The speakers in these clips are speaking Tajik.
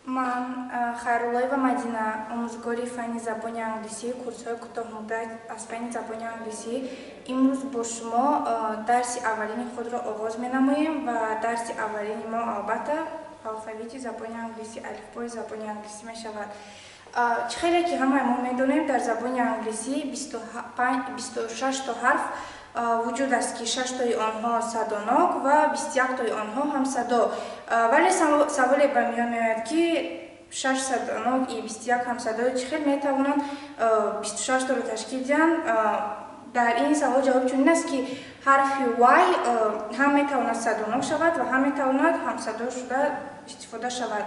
Ман Хайруллоева Мадина, омӯзгори фанни забони англисӣ, курсҳои кӯтоҳмуддат аз фанни забони англисӣ. Имрӯз бо шумо дарси аввалини худро оғоз менамоем ва дарси аввалини мо албатта алфавити забони англисӣ, алифбои забони англисӣ мешавад. Чӣ хеле ки ҳамаи мо медонем, дар забони англисӣ 26 то ҳарф вуҷуд аст, ки 6тои онҳо садонок ва 21тои онҳо ҳамсадо. Вале саволе ба миён меояд, ки 6 садонок и 21 ҳамсадо чӣ хел метавонанд 26торо ташкил диҳанд? Дар ин савол ҷавоб чунин аст, ки ҳарфи Y ҳам метавонад садонок шавад ва ҳам метавонад ҳамсадо шуда истифода шавад.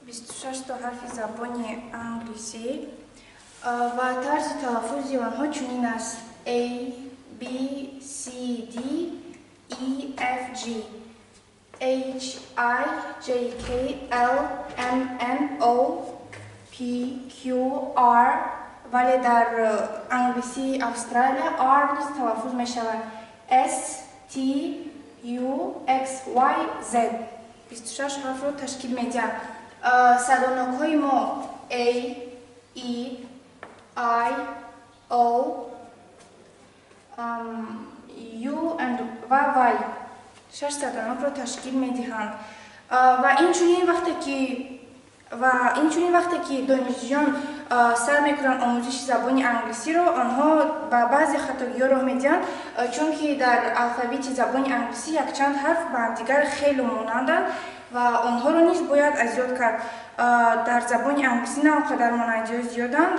26 то ҳарфи забони англисӣ ва тарзи талаффузи онҳо чунин аст: A, B, C, D, E, F, G, H, I, J, K, L, M, N, O, P, Q, R. Вале дар англисии Австралия R низ талаффуз мешавад. S, T, U, X, Y, Z. 26 ҳарфро ташкил медиҳанд. Садонокҳои мо A, E, I, O, U ва Y 6 садонокро ташкил медиҳанд. Ва инчунин вақте ки донишҷӯён сар мекунанд омӯзиши забони англисиро, онҳо ба баъзе хатогиҳо роҳ медиҳанд, чунки дар алфавити забони англисӣ якчанд ҳарф ба ҳамдигар хеле монанданд ва онҳоро низ бояд аз ёд кард. Дар забони англисӣ на он қадар монандиҳо зиёданд,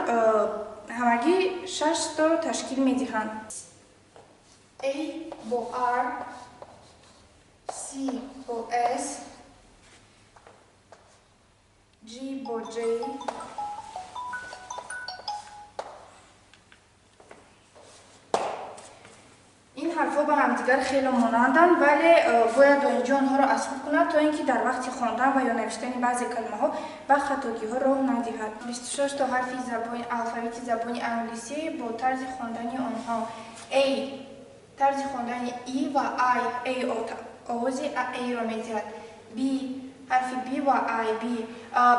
ҳамагӣ 6торо ташкил медиҳанд. A бо R, C бо S, G бо J, ин ҳарфҳо ба ҳамдигар хеле монанданд, вале бояд донишҷӯ онҳоро аз худ кунад, то ин ки дар вақти хондан ва ё навиштани баъзе калимаҳо ба хатогиҳо роҳ надиҳад. 26 то ҳарфи алфавити забони англисӣ бо тарзи хондани онҳо: A тарзи хондани E ва I, A овози A-ро медиҳад, B ҳарфи B ва I, B.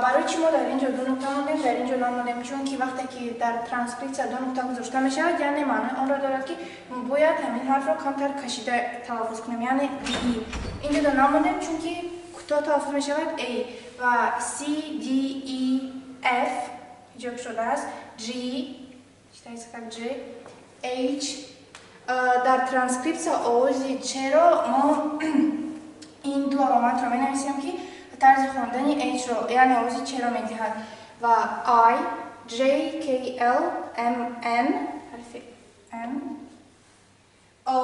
Барои чӣ мо дар ин ҷо ду нуқта мондем, дар ин ҷо намондем? Чунки вақте ки дар транскрипсия ду нуқта гузошта мешавад, яъне маънои онро дорад, ки мо бояд ҳамин ҳарфро камтар кашида талаффуз кунем, яъне B. Ин ҷо намондем, чунки кӯтоҳ талаффуз мешавад A. Ва C, D, E, F ҷой шудааст, G читается как G, H. Дар транскрипсия овози Ч-ро мо ин ду аломатро менависем, ки тарзи хондани H-ро, яъне овози Ч-ро медиҳад. Ва I, J, K, L, M, N, ҳарфи M, O.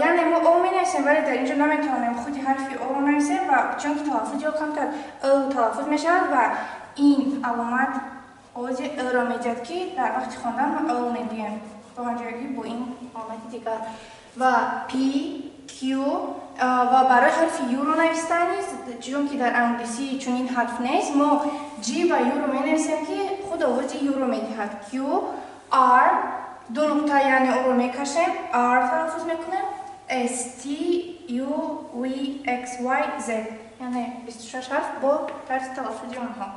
Яъне мо О менависем, вале дар ин ҷо наметавонем худи ҳарфи О-ро нависем, ва чунки талаффузи о камтар О талаффуз мешавад ва ин аломат овози О-ро медиҳад, ки дар вақти хондан мо О мегӯем бо ҳамҷоягӣ бо ин аломати дигар. Ва P, Q ва барои ҳарфи U-ро навистан низ, чунки дар англисӣ чунин ҳарф нест, мо G ва U-ро менависем, ки худ овози U-ро медиҳад. Q, R, ду нуқта, яъне ӯро мекашем, R талаффуз мекунем, S, T, U, V, X, Y, Z. Яъне 26 ҳарф бо тарзи талаффузи онҳо.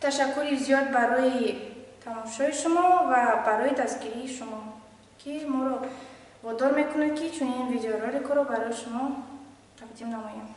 Ташаккури зиёд барои тамошои шумо ва барои дастгирии шумо, ки моро водор мекунад, ки чунин видеороликҳоро барои шумо тақдим намоем.